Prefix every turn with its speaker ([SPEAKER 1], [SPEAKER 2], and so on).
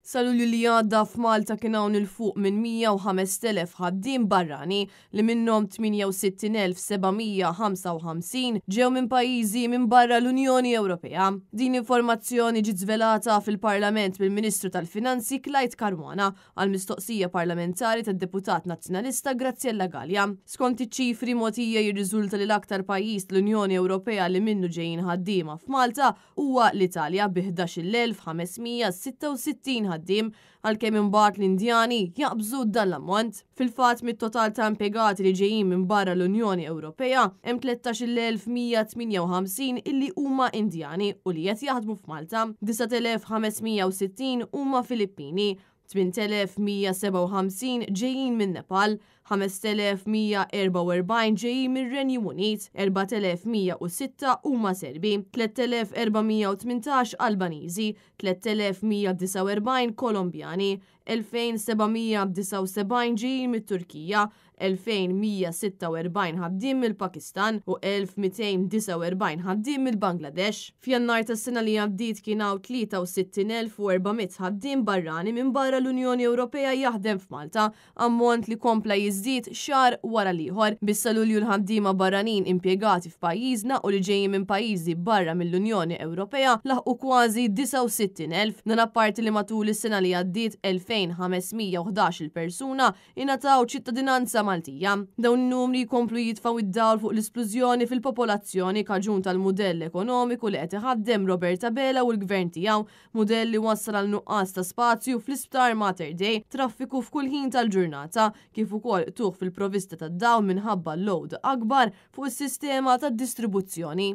[SPEAKER 1] Sa Lulju li għadda f'Malta kien hawn 'il fuq minn 105,000 ħaddiem barrani li minnhom 68,755 ġew minn pajjiżi minn barra l-Unjoni Ewropea. Din l-informazzjoni ġiet żvelata fil-Parlament mill-Ministru tal-Finanzi Clyde Caruana għal mistoqsija parlamentari tad-Deputat Nazzjonalista Graziella Galea. Skont iċ-ċifri mogħtija jirriżulta li l-aktar pajjiż tal-Unjoni Ewropea li minnu ġejjin ħaddiema f'Malta huwa l-Italja bi 11,566 ħaddiem, għalkemm imbagħad l-Indjani jaqbżu dan l-ammont. Fil-fatt mit-total ta' impjegati li ġejjin minn barra l-Unjoni Ewropea, hemm 13,158 illi huma Indjani u li qed jaħdmu f'Malta, 9,560 huma Filippini, 8,157 ġejjin minn Nepal, 5,144 ġejjin mir-Renju Unit, 4,106 huma Serbi, 3,418 Albaniżi, 3,149 Kolombjani, 2,779 ġejjin mit-Turkija, 2,146 ħaddiem mill-Pakistan u 1,249 ħaddiem mill-Bangladesh. F'Jannar tas-sena li għaddiet kien hawn 63,400 ħaddiem barrani minn barra l-Unjoni Ewropea jaħdem f'Malta, ammont li kompla jiżdied xahar wara l-ieħor. Biss sa Lulju l-ħaddiema barranin impjegati f'pajjiżna u li ġejjin minn pajjiżi barra mill-Unjoni Ewropea laħqu kważi 69,000. Dan apparti li matul is-sena li għaddiet 2,511-il persuna ingħataw ċittadinanza Maltija. Dawn in-numri jkomplu jitfgħu d-dawl fuq l-isplużjoni fil-popolazzjoni kaġun tal-mudell ekonomiku li qed iħaddem Robert Abela u l-Gvern tiegħu, mudell li wassal għal nuqqas ta' spazju fl-Isptar Mater Dei, traffiku f'kull ħin tal-ġurnata, kif ukoll qtugħ fil-provista tad-dawl minħabba load akbar fuq is-sistema tad-distribuzzjoni.